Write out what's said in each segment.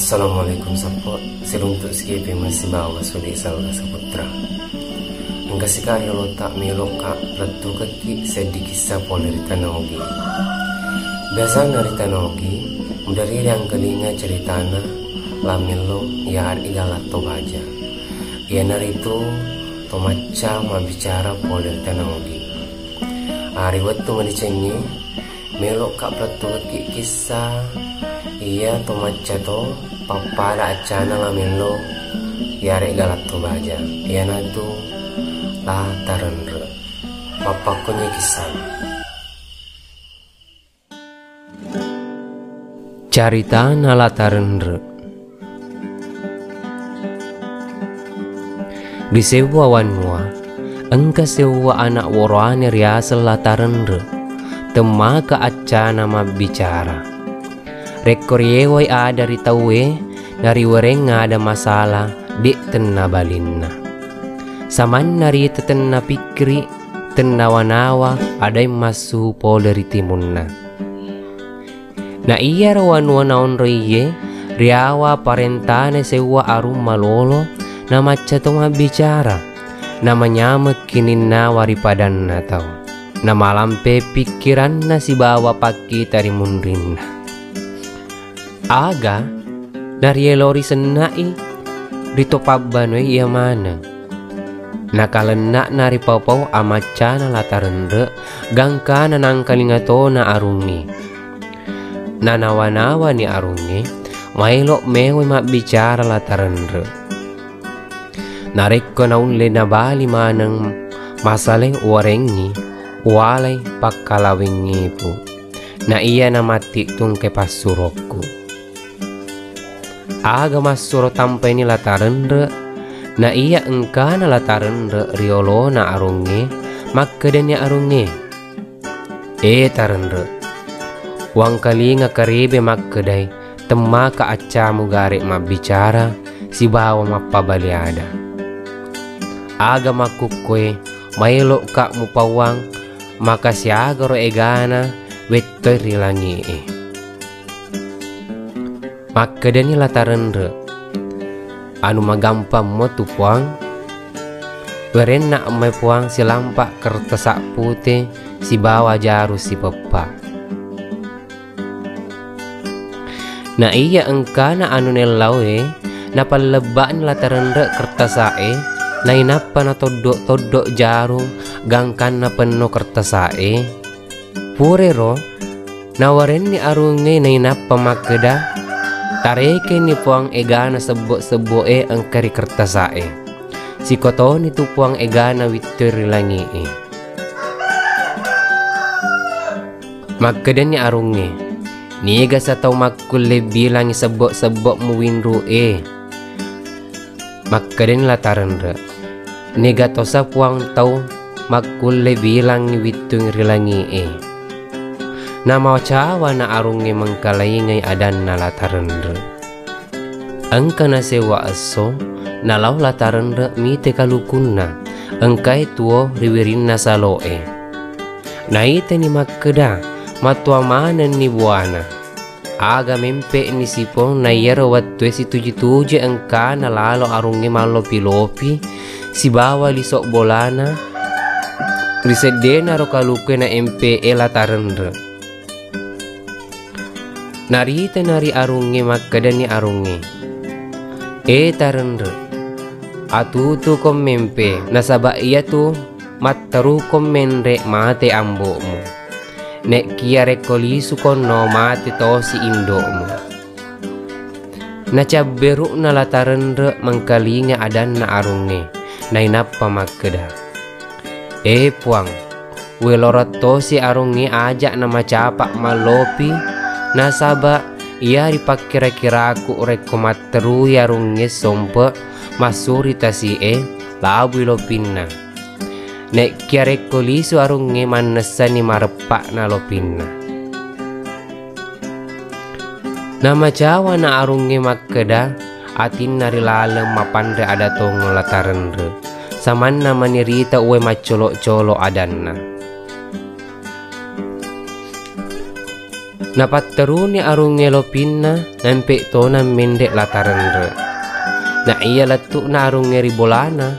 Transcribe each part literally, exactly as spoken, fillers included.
Assalamualaikum sappo, siruntu sikipi masibawa sudi salga saputra. Engka sikali olota meloka lettukekki seddi kissa pole ri Tana Ogi. Biasana ri Tana Ogi, mudariri angkalinga ceritana La Mello yarega Latto Baja. Iyanaritu to macca mabbicara pole ri Tana Ogi. Ari wettu madecengnge, meloka palettukekki kissa iya to macca to pappada accana La Mello yarega Latto Baja, iyanatu La Tarenre. Mappakkonye kissana. Caritana La Tarenre. Ri sewwa wanua, engka sewwa ana woroane riaseng La Tarenre, temmaka accana mabbicara. Rekko riyewai ada ri tauwe, nariwereng ada masala, de' tenna balinna. Samanna rita tenna pikkiri, tennawa-nawa adaeng massu pole ri timunna. Na iyaro wanua naonroiye, riawa parentana sewwa arung malolo, namacca to mabbicara, namanyamekki ninnawa ri padanna tau, namalampe pikkiranna sibawa pakkita ri munrinna. Aga narielo risenna'i ri to pabbanoi iya maneng. Nakalenna'na ripapau amaccana La Tarenre, gangkana nangkalinga tona arungnge. Nanawa-nawani arungnge, maelo mewai mabbicara La Tarenre. Narekko naulle nabali maneng masale uwarengngi, uwalai pakkalawengngepu. Na iya namatti tungke passurokku. Aga massuro tampaini La Tarenre, na iya engkana La Tarenre ri olona arungnge, makkedani arungnge, "E Tarenre, uwangkalinga karebe makkedai temmaka accamu gare mabbicara sibawa mappabali ada. Aga makkukkoe maelo'ka mupauang makasiagaro egana wettoi ri langi'e." Makkedani La Tarenre, "Anu magampammo tu Puang, werenna mai Puang silampa kertasa pute sibawa jaru sipeppa." Na iya engkana anu nellaoe, napallebba'ni La Tarenre kertasa'e, nainappa natoddo-toddo jaru gangkanna penno kertasa'e. Purero nawarenni arungnge nainappa makkeda, "Tarekeni Puang egana sebbo-sebbo'e engka ri kertasa'e. Sikotoni tu Puang egana wittoi ri langi'e." Makkedani arungnge, "Niga sa tau makkulle bilangi sebbo-sebbo muwinru'e?" Makkedani La Tarenre, "Niga tosa Puang tau makkulle bilangi wittung ri langi'e." Namacawana arungnge mengkalaingai adanna La Tarenre. Engka nasewwa esso, nalao La Tarenre mite kalukunna, engkae tuo ri wirinna salo'e. Naitani makkeda, matoa manenni buana. Aga mempe'ni sipong, na iyaro wettue situju-tuju engkana lalo arungnge mallopi-lopi sibawa liso bolana ri seddenaro kalukue na empe'e La Tarenre. Narita nari arungnge, makkedani arungnge, "E Tarenre, atutuko mempe, nasaba iyatu matteruko menre mate ambo'mu. Nekkiya rekko lisukonno mate tosi indo'mu." Nacabberu'na La Tarenre mengkalinga adanna arungnge, nainappa makkeda, "E Puang, weloreng tosi arungnge aja namacapa mallopi, nasaba iya ripakkira-kiraku rekko matterui arungnge sompe massuri tasi'e, labui lopinna. Nekkiya rekko lisu arungnge mannessani mareppa'na lopinna." Namacawana arungnge makkeda, atinna ri laleng mapanre ada tongeng La Tarenre, samanna manirita uwe maccolo-colo adanna. Napatteruni arungnge lopinna, nampe tona menre' La Tarenre'. Na iya lettu'na arungnge ri bolana,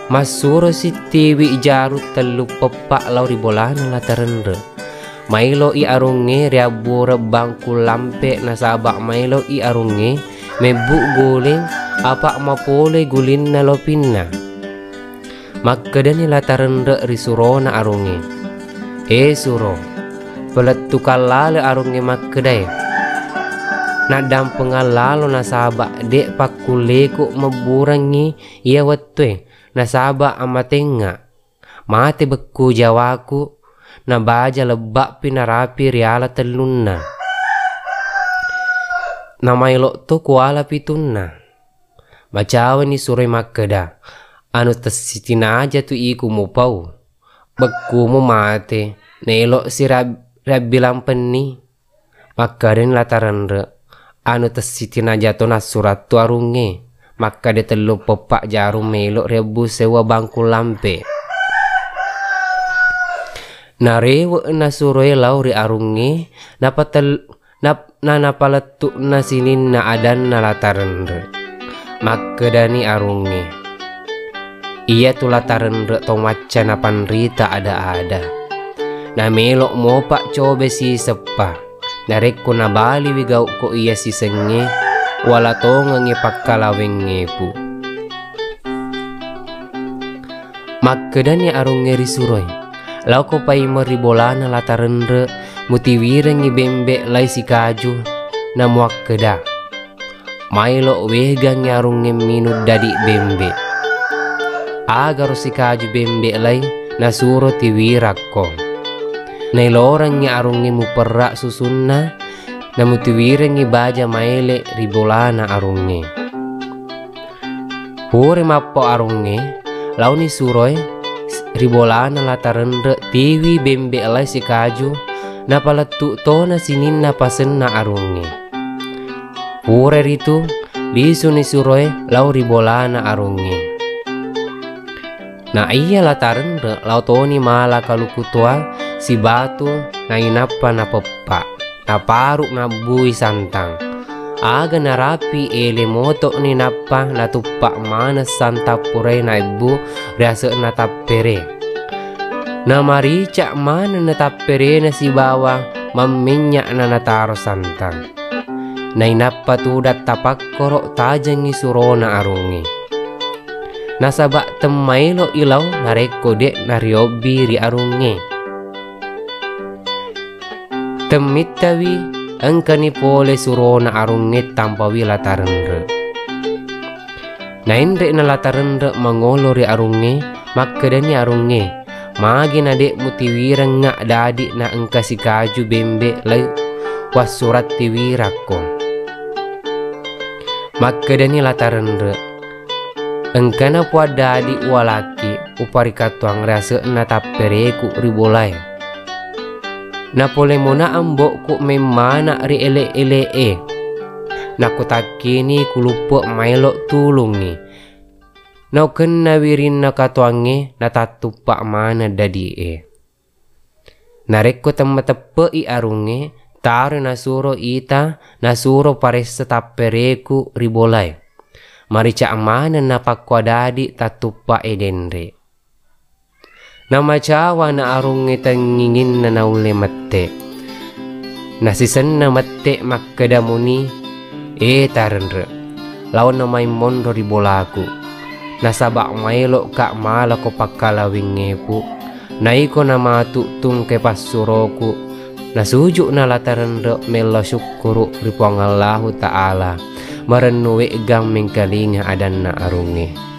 massuro sittiwi jaru tellu peppa' lao ri bolana La Tarenre'. Mailo'i arungnge riabbureng bangkung lampe', nasaba' mailo'i arungnge mebbu guling, apa' mapole gulinna lopinna. Makkedani La Tarenre' ri surona arungnge, "E suro, palettukang lalo arungnge makkedae. Naddampengang lalo nasaba' de' pakkulleku mebburengngi iya wettue, nasaba' amatengnga'. Mate bekku jawaku, na baja lebba'pi narapi riala tellunna. Namaelo' to kuala pitunna." Macawani suroi makkeda, "Anu tessitinaja tu iku mupau. Bekkumu mate, naelo' sirab-, rabbilang penni." Makkedani La Tarenre', "Anu tessitinaja to nassurattu arungnge, makkeda tellu peppa' jaru melo' riebbu sewwa bangkung lampe'." Narewe'na suroi lao ri arungnge, napatel-, nap-, na napalettu'na sininna adanna La Tarenre'. Makkedani arungnge, "Iyatu La Tarenre' to macca napanrita ada-ada. Namelo' mopa' cobe siseppa. Narekko nabaliwi gau'ko iya sisengnge, wala tongengngi pakkalawengngepu." Makkedani arungnge ri suroi, "Laoko paimeng ri bolana La Tarenre', mutiwirengngi bembe' lai sikaju, namuakkeda, 'Maelo' wegangngi arungnge minung dadi' bembe'.' Agaro sikaju bembe' lai nasuro tiwirakko. Nailorengngi arungnge muperra' susunna, namutiwirengngi baja maele' ri bolana arungnge." Pura mappau arungnge, laoni suroi ri bolana La Tarenre' tiwi bembe' lai sikaju, napalettu' tona sininna pasenna arungnge. Pura ritu, lisuni suroi lao ri bolana arungnge. Na iya La Tarenre' lao toni mala kaluku toa sibatu, nainappa napeppa'. Naparu' nabbui santang. Aga narapi ele moto'ni nappa natuppa' maneng santang purae naebbu ri ase'na tappere. Namarica' manenna tapperena sibawa mammennya'na nataro santang. Nainappa tudang tapakkoro' tajengngi surona arungnge. Nasaba' temmaelo'i lao narekko de' nariobbi ri arungnge. Temmittawi, engkani pole surona arungnge tampawi La Tarenre'. Naenre'na La Tarenre' mangolo ri arungnge, makkedani arungnge, "Magi na de' mutiwirengnga' dadi' na engka sikaju bembe' lai wassurattiwirakko?" Makkedani La Tarenre', "Engkana Puang Dadi' uwalakki uparikattuang ri ase'na tappereku ri bolae. Napole mona ambo'ku memmana' ri ele'-ele'e. Nakutakkini kuluppe' maelo' tulungngi. Naukenna wirinna katuangnge natattuppa' maneng dadi'e." Narekko temmateppe'i arungnge, taroi nasuro ita, nasuro paressa tappereku ri bolae. Marica' maneng napakkua dadi' tattuppa'e denre. Namacawana arungnge tengnginginna naulle mette. Nasisenna mette makkeda muni, "E Tarenre', laona mai monro ri bolaku. Nasaba' maelo'ka' malako pakkalawengngepu." Naiko namatu tungke passuroku, nasuju'na La Tarenre' mellau sukkuru' ri Puang Allahu Ta'ala. Marennu we'gang mengkalinga adanna arungnge.